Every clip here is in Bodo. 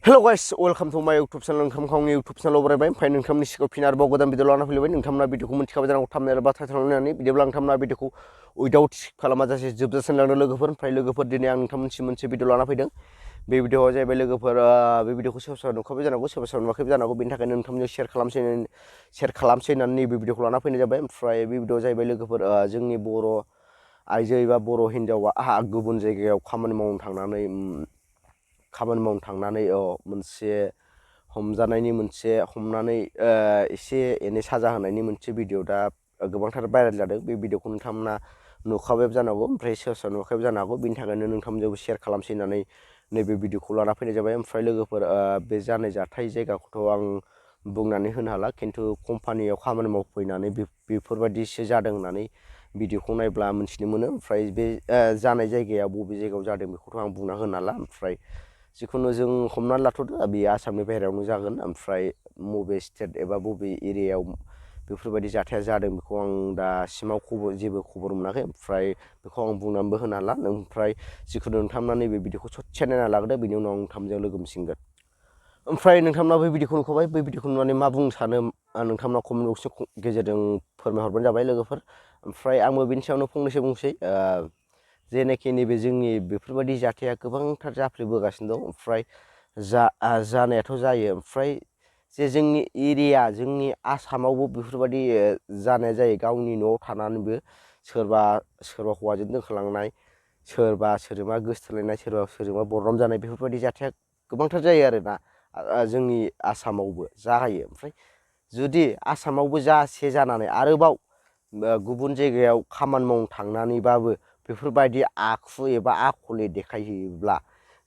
Hello guys, welcome to my YouTube channel. नोंथांमोनखौ YouTube channel बरायबाय ओमफ्राय नोंथांमोननि सिगाङाव फिन आरोबाव गोदान भिडिअ लाना फैलायबाय। नोंथांमोना भिडिअखौ मिथिखाबाय जानांगौ थाम्बनेल एबा टाइटेल नायनानै बिदिब्ला नोंथांमोना भिडिअखौ उइदाउट स्किप खालामाजासे जोबजासिम लांदो लोगोफोर। ओमफ्राय लोगोफोर दिनै आं नोंथांमोनसिम मोनसे भिडिअ लाना फैदों। बे भिडिअआ जाहैबाय लोगोफोर बे भिडिअखौ सोरबा सोरबा नुखाबाय जानांगौ सोरबा सोरबा नुवाखैबो जानांगौ बेनि थाखायनो नोंथांमोनजों शेयार खालामसै होननानै नैबे भिडिअखौ लाना फैनाय जाबाय। ओमफ्राय बे भिडिअआ जाहैबाय लोगोफोर जोंनि बर' आइजो एबा बर' हिन्जावा गुबुन जायगायाव खामानि मावनो थांनानै मोनसे हमजानायनि मोनसे हमनानै एसे एनै साजा होनायनि मोनसे भिडिअ दा गोबांथार भाइरेल जादों। बे भिडिअखौ नोंथांमोना नुखाबायबो जानो हागौ ओमफ्राय सोरबा सोरबा नुवाखैबो जानो हागौ बेनि थाखायनो नोंथांमोनजोंबो शेयार खालामसै होननानै नैबे भिडिअखौ लाना फैनाय जाबाय। ओमफ्राय लोगोफोर बे जानाय जाथाय जायगाखौथ' आं बुंनानै होनो हाला, खिन्थु कम्पानियाव खामानि मावफैनानै बेफोरबायदिसो जादों होननानै भिडिअखौ नायब्ला मिथिनो मोनो। ओमफ्राय बे जानाय जायगाया बबे जायगायाव जादों बेखौथ' आं बुंना होनो हाला। ओमफ्राय जिखुनु जों हमनानै लाथ'दो बेयो आसामनि बाहेरायावनो जागोन। ओमफ्राय बबे स्टेट एबा बबे एरियायाव बेफोरबायदि जाथाया जादों बेखौ आं दासिमाव जेबो खबर मोनाखै। ओमफ्राय बेखौ आं बुंनानैबो होनो हाला। ओमफ्राय जिखुनु नोंथांमोना नैबे भिडिअखौ ससे नायना लाग्रोदो, बेनि उनाव आं नोंथांमोनजों लोगो मोनसिगोन। ओमफ्राय नोंथांमोना बै भिडिअखौ नुखाबाय, बै भिडिअखौ नुनानै मा बुंनो सानो नोंथांमोना कमेन्ट बक्सनि गेजेरजों फोरमायहरबानो जाबाय लोगोफोर। ओमफ्राय आंबो बिनि सायावनो फंनैसो बुंसै जेनाखि नैबे जोंनि बेफोरबायदि जाथाया गोबांथार जाफ्लेबोगासिनो दं। ओमफ्राय जानायाथ' जायो, ओमफ्राय जे जोंनि एरिया जोंनि आसामावबो बेफोरबायदि जानाया जायो। गावनि न'आव थानानैबो सोरबा हौवाजों दोनखारलांनाय, सोरबा सोरजोंबा गोसथोलायनाय, सोरबा सोरजोंबा बरनाम जानाय बेफोरबायदि जाथाया गोबांथार जायो आरोना जोंनि आसामावबो जायो। ओमफ्राय जुदि आसामावबो जासे जानानै आरोबाव गुबुन जायगायाव खामानि मावनो थांनानैबाबो बेफोरबायदि आखु एबा आखल देखायहैयोब्ला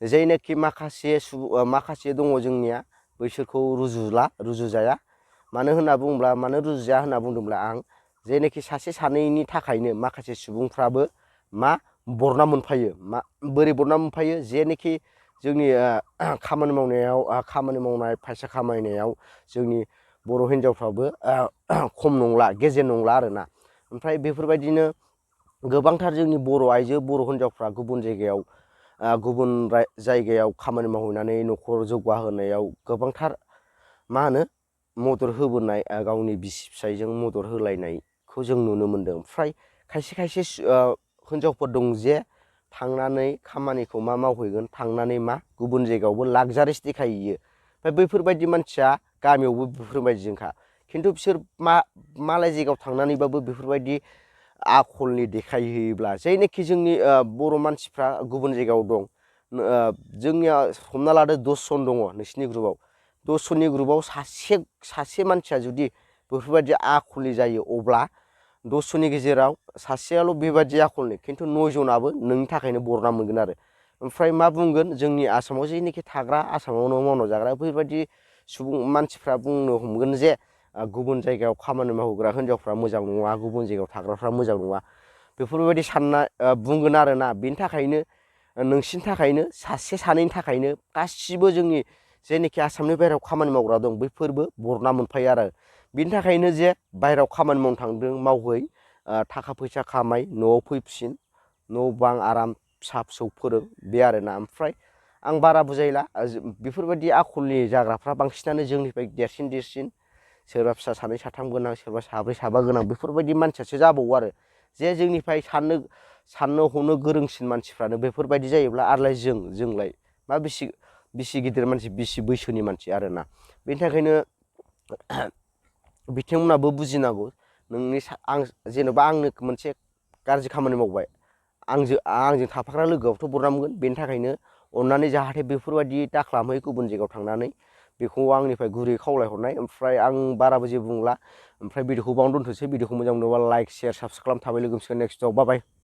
जायनाखि माखासे दङ जोंनिया बैसोरखौ रुजुजाया। मानो रुजुजाया होनना बुंदोंब्ला आं जायनाखि सासे सानैनि थाखायनो माखासे सुबुंफ्राबो बरनाम मोनफायो। बोरै बरनाम मोनफायो, जेनाखि जोंनि खामानि मावनाय फैसा खामायनायाव जोंनि बर' हिन्जावफ्राबो खम नंला, गेजेर नंला आरोना। ओमफ्राय बेफोरबायदिनो गोबांथार जोंनि बर' आइजो बर' हिन्जावफ्रा गुबुन जायगायाव खामानि मावहैनानै न'खर जौगाहोनायाव गोबांथार मदद होबोनाय, गावनि बिसि फिसायजों मदद होलायनायखौ जों नुनो मोन्दों। ओमफ्राय खायसे हिन्जावफोर दं जे थांनानै खामानिखौ मावहैगोन, थांनानै गुबुन जायगायावबो लाक्जारिस देखायहैयो। ओमफ्राय बैफोरबायदि मानसिया गामियावबो बेफोरबायदिजोंखा, खिन्थु बिसोर मालाय जायगायाव थांनानैबाबो बेफोरबायदि आखलनि देखायहैयोब्ला जायनाखि जोंनि बर' मानसिफ्रा गुबुन जायगायाव दं, जोंनिया हमना लादो 10 जन दङ नोंसिनि ग्रुपआव, 10 जननि ग्रुपआव सासे मानसिया जुदि बेफोरबायदि आखलनि जायो, अब्ला 10 जननि गेजेराव सासेयाल' बेबायदि आखलनि, खिन्थु 9 जनाबो नोंनि थाखायनो बरनाम मोनगोन आरो। ओमफ्राय मा बुंगोन, जोंनि आसामाव जेनाखि थाग्रा, आसामावनो मावना जाग्रा बेफोरबायदि मानसिफ्रा बुंनो हमगोन जे गुबुन जायगायाव खामानि मावग्रा हिन्जावफ्रा मोजां नङा, गुबुन जायगायाव थाग्राफ्रा मोजां नङा, बेफोरबायदि सानना बुंगोन आरोना। बेनि थाखायनो नोंसिनि थाखायनो सासे सानैनि थाखायनो गासिबो जोंनि जेनाखि आसामनि बाहेरायाव खामानि मावग्रा दं बैफोरबो बरनाम मोनफायो आरो। बिनि थाखायनो जे बाहेरायाव खामानि मावनो थांदों मावहै, थाखा फैसा खामाय, न'आव फैफिन, न' बां आराम फिसा फिसौ फोरों, बे आरोना। ओमफ्राय आं बारा बुजायला, बेफोरबायदि आखलनि जाग्राफ्रा बांसिनानो जोंनिफ्राय देरसिन सोरबा फिसा 2 3 गोनां, सोरबा 4 5 गोनां बेफोरबायदि मानसियासो जाबावो आरो। जे जोंनिफ्राय साननो हनो गोरोंसिन मानसिफ्रानो बेफोरबायदि जायोब्ला आरोलाय जोंलाय बिसि गिदिर मानसि, बिसि बैसोनि मानसि आरोना। बेनि थाखायनो बिथांमोनाबो बुजिनांगौ। जेनेबा आंनो मोनसे गाज्रि खामानि मावबाय, आंजों थाफाग्रा लोगोआवथ' बरनाम मोनगोन। बेनि थाखायनो अननानै जाहाथे बेफोरबायदि दाखालामहै गुबुन जायगायाव थांनानै, बेखौ आंनिफ्राय गुरै खावलायहरनाय। ओमफ्राय आं बाराबो जेबो बुंला। ओमफ्राय भिडिअखौ बावनो दोनथ'सै। भिडिअखौ मोजां मोनोबा लाइक, शेयार, साबसक्राइब खालाम। थाबाय लोगो मोनसिगोन नेक्स्टआव। बाय बाय।